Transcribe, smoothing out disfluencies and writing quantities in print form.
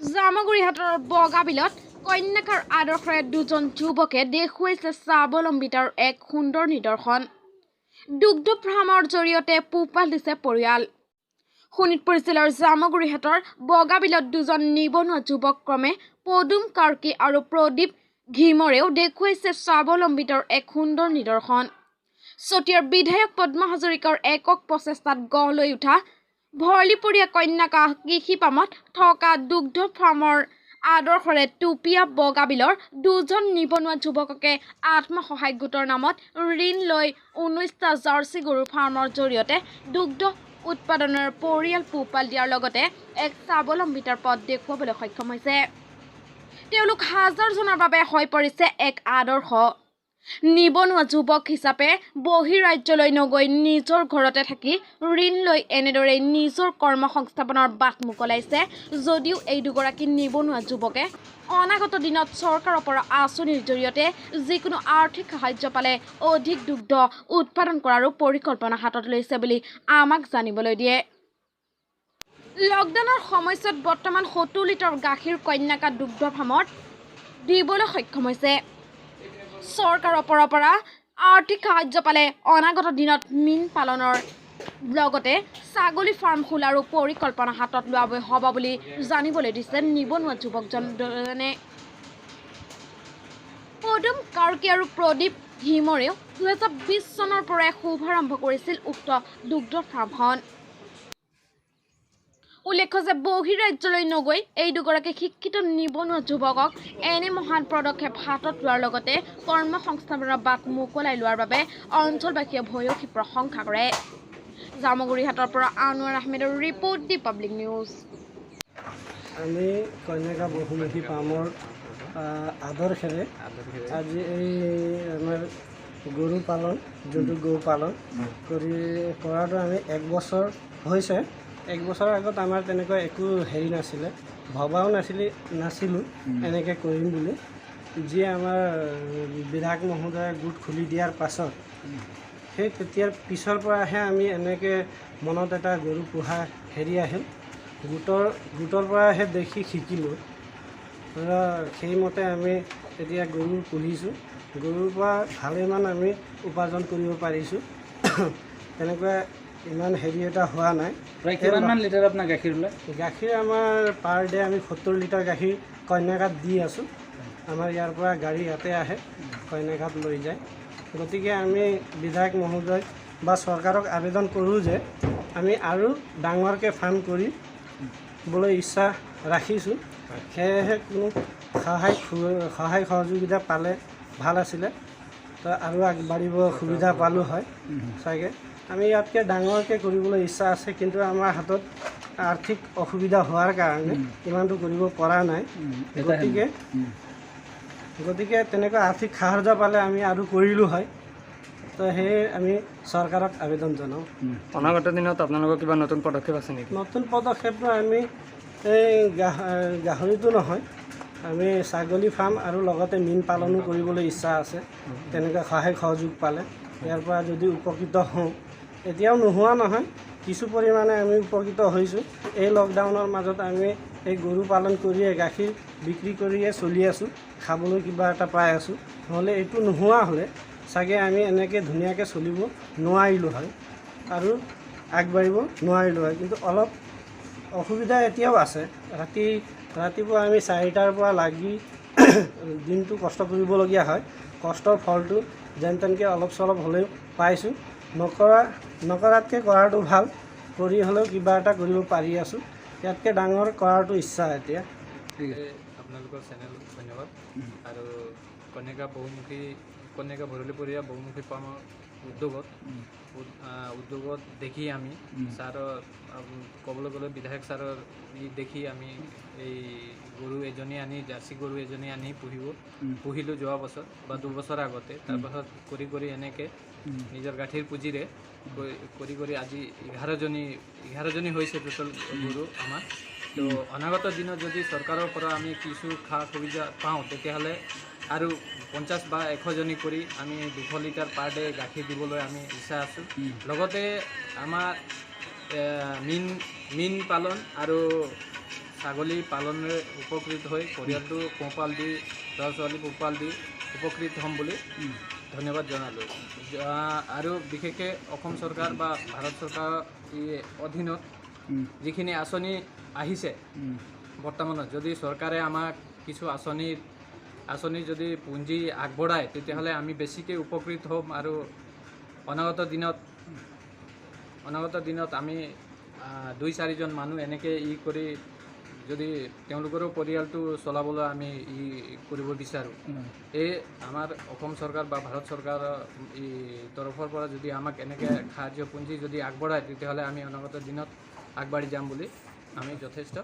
জামুগুৰিহাটৰ বগাবিলত কন্যাকাৰ আদৰ্শৰে দুজন যুৱকে দেখুৱাইছে স্বাৱলম্বিতাৰ এক সুন্দৰ নিদৰ্শন। দুগ্ধ ফাৰ্মৰ জৰিয়তে পোহপাল দিছে পৰিয়াল। শোণিতপুৰ জিলাৰ জামুগুৰিহাটৰ বগাবিলত দুজন নিবনুৱা যুৱক ক্ৰমে পদুম কাৰ্কী আৰু প্ৰদীপ ঘিমৰেও দেখুৱাইছে স্বাৱলম্বিতাৰ এক সুন্দৰ নিদৰ্শন। চতিয়াৰ বিধায়ক পদ্ম হাজৰিকাৰ একক প্ৰচেষ্টাত গঢ় লৈ উঠা ভৰলিপৰীয়া কন্যাকা কৃষি পামত থকা দুগ্ধ ফাৰ্মৰ আদৰ্শৰে টুপীয়া বগাবিলৰ দুজন নিবনুৱা যুৱককে আত্মসহায়ক গোটৰ নামত ঋণ লৈ 19টা জাৰ্চি গৰুৰ ফাৰ্মৰ জৰিয়তে দুগ্ধ উৎপাদনৰ পৰিয়াল পোহপাল দিয়াৰ লগতে এক স্বাৱলম্বিতাৰ পথ দেখুৱাবলৈ সক্ষম হৈছে। তেওঁলোক হাজাৰজনৰ বাবে হৈ পৰিছে এক আদৰ্শ। নিবনুৱা যুৱক হিচাপে বহিৰাজ্যলৈ নগৈ নিজৰ ঘৰতে থাকি ঋণ লৈ এনেদৰে নিজৰ কৰ্মসংস্থাপনৰ বাট মোকলাইছে যদিও এই দুগৰাকী নিবনুৱা যুৱকে অনাগত দিনত চৰকাৰৰ পৰা আঁচনিৰ জৰিয়তে যিকোনো আৰ্থিক সাহায্য পালে অধিক দুগ্ধ উৎপাদন কৰাৰো পৰিকল্পনা হাতত লৈছে বুলি আমাক জানিবলৈ দিয়ে। লকডাউনৰ সময়ছোৱাত বৰ্তমান 70 লিটাৰ গাখীৰ কন্যাকা দুগ্ধ ফাৰ্মত দিবলৈ সক্ষম হৈছে। চৰকাৰৰ পৰা আৰ্থিক সাহায্য পালে অনাগত দিনত মীন পালনৰ লগতে ছাগলী ফাৰ্ম খোলাৰো পৰিকল্পনা হাতত লোৱা হ'ব বুলি জানিবলৈ দিছে নিবনুৱা যুৱকজনে। পদুম কাৰ্কী আৰু প্ৰদীপ ঘিমৰেও 2020 চনৰ পৰাই শুভাৰম্ভ কৰিছিল উক্ত দুগ্ধ ফাৰ্মখন। উল্লেখ্য যে বহিৰাজ্যলৈ নগৈ এই দুগৰাকী শিক্ষিত নিবনুৱা যুৱকক এনে মহান পদক্ষেপ হাতত লোৱাৰ লগতে কৰ্মসংস্থাপনৰ বাট মোকলাই লোৱাৰ বাবে অঞ্চলবাসীয়ে ভূয়সী প্ৰশংসা কৰে। জামুগুৰিহাটৰ পৰা আনোৱাৰ আহমেদৰ ৰিপৰ্ট, দি পাব্লিক নিউজ। আমি কন্যাকা বহুমুখী পামৰ আদৰ্শেৰে আজি এই আমাৰ গৰু পালন, যোনটো গৰু পালন কৰি কৰাটো আমি এক বছৰ হৈছে। এক বছৰৰ আগত আমাৰ তেনেকুৱা একো হেৰি নাছিলে, ভবাও নাছিলোঁ এনেকৈ কৰিম বুলি। যি আমাৰ বিধায়ক মহোদয়ে গোট খুলি দিয়াৰ পাছত সেই তেতিয়াৰ পিছৰ পৰাহে আমি এনেকৈ মনত এটা গৰু পোহা হেৰি আহিল। গোটৰ পৰাহে দেখি শিকিলোঁ, সেইমতে আমি এতিয়া গৰু পুহিছোঁ। গৰুৰ পৰা ভালেমান আমি উপাৰ্জন কৰিব পাৰিছোঁ। তেনেকুৱা ইমান হেৰি এটা হোৱা নাই। প্ৰায় কিমানমান লিটাৰ আপোনাৰ গাখীৰ ওলায়? গাখীৰ আমাৰ পাৰ ডে আমি 70 লিটাৰ গাখীৰ কন্যাঘাট দি আছোঁ। আমাৰ ইয়াৰ পৰা গাড়ী ইয়াতে আহে, কন্যাঘাট লৈ যায়। গতিকে আমি বিধায়ক মহোদয় বা চৰকাৰক আবেদন কৰোঁ যে আমি আৰু ডাঙৰকৈ ফাৰ্ম কৰিবলৈ ইচ্ছা ৰাখিছোঁ। সেয়েহে কোনো সহায় সহযোগিতা পালে ভাল আছিলে, তো আৰু আগবাঢ়িব সুবিধা পালোঁ হয় চাগে। আমি ইয়াতকৈ ডাঙৰকৈ কৰিবলৈ ইচ্ছা আছে, কিন্তু আমাৰ হাতত আৰ্থিক অসুবিধা হোৱাৰ কাৰণে ইমানটো কৰিব পৰা নাই। গতিকে তেনেকুৱা আৰ্থিক সাহাৰ্য পালে আমি আৰু কৰিলোঁ হয়। তো সেয়ে আমি চৰকাৰক আবেদন জনাওঁ। অনাগত দিনত আপোনালোকৰ কিবা নতুন পদক্ষেপ আছে নেকি? নতুন পদক্ষেপটো আমি এই গাহৰিটো নহয়, আমি ছাগলী ফাৰ্ম আৰু লগতে মীন পালনো কৰিবলৈ ইচ্ছা আছে। তেনেকুৱা সহায় সহযোগ পালে ইয়াৰ পৰা যদি উপকৃত হওঁ, এতিয়াও নোহোৱা নহয়, কিছু পৰিমাণে আমি উপকৃত হৈছোঁ। এই লকডাউনৰ মাজত আমি এই গৰু পালন কৰিয়ে গাখীৰ বিক্ৰী কৰিয়ে চলি আছোঁ, খাবলৈ কিবা এটা পাই আছোঁ। নহ'লে এইটো নোহোৱা হ'লে চাগে আমি এনেকৈ ধুনীয়াকৈ চলিব নোৱাৰিলোঁ হয় আৰু আগবাঢ়িব নোৱাৰিলোঁ হয়। কিন্তু অলপ অসুবিধা এতিয়াও আছে। ৰাতিপুৱা আমি 4টাৰ পৰা লাগি দিনটো কষ্ট কৰিবলগীয়া হয়। কষ্টৰ ফলটো যেন তেনকৈ অলপ চলপ হ'লেও পাইছোঁ। নকৰাতকৈ কৰাটো ভাল, কৰি হ'লেও কিবা এটা কৰিব পাৰি আছোঁ। ইয়াতকৈ ডাঙৰ কৰাটো ইচ্ছা এতিয়া। ঠিক আছে। আপোনালোকৰ চেনেল ধন্যবাদ। আৰু কন্যাকা বহুমুখী, কন্যাকা ভৰলীপৰীয়া বহুমুখী পামৰ উদ্যোগত দেখি আমি ছাৰৰ, ক'বলৈ গ'লে বিধায়ক ছাৰৰ ই দেখি আমি এই গৰু এজনী আনি, জাৰ্চি গৰু এজনী আনি পুহিলোঁ যোৱা বছৰ বা 2 বছৰ আগতে। তাৰপাছত কৰি কৰি এনেকৈ নিজৰ গাঁঠিৰ পুঁজিৰে কৰি কৰি আজি 11জনী হৈছে টোটেল গৰু আমাৰ। তো অনাগত দিনত যদি চৰকাৰৰ পৰা আমি কিছু সা সুবিধা পাওঁ, তেতিয়াহ'লে আৰু 50 বা 100জনী কৰি আমি 200 লিটাৰ পাৰ ডে গাখীৰ দিবলৈ আমি ইচ্ছা আছোঁ। লগতে আমাৰ মীন পালন আৰু ছাগলী পালনেৰে উপকৃত হৈ পৰিয়ালটো পোহপাল দি, ল'ৰা ছোৱালী পোহপাল দি উপকৃত হ'ম বুলি ধন্যবাদ জনালোঁ। আৰু বিশেষকৈ অসম চৰকাৰ বা ভাৰত চৰকাৰৰ এই অধীনত যিখিনি আঁচনি আহিছে, বৰ্তমানত যদি চৰকাৰে আমাক কিছু আঁচনি যদি পুঁজি আগবঢ়ায়, তেতিয়াহ'লে আমি বেছিকৈ উপকৃত হ'ম আৰু অনাগত দিনত আমি দুই চাৰিজন মানুহ এনেকৈ ই কৰি যদি তেওঁলোকৰো পৰিয়ালটো চলাবলৈ আমি ই কৰিব বিচাৰোঁ। এই আমাৰ অসম চৰকাৰ বা ভাৰত চৰকাৰৰ এই তৰফৰ পৰা যদি আমাক এনেকৈ সাহাৰ্য পুঁজি যদি আগবঢ়ায়, তেতিয়াহ'লে আমি অনাগত দিনত আগবাঢ়ি যাম বুলি আমি যথেষ্ট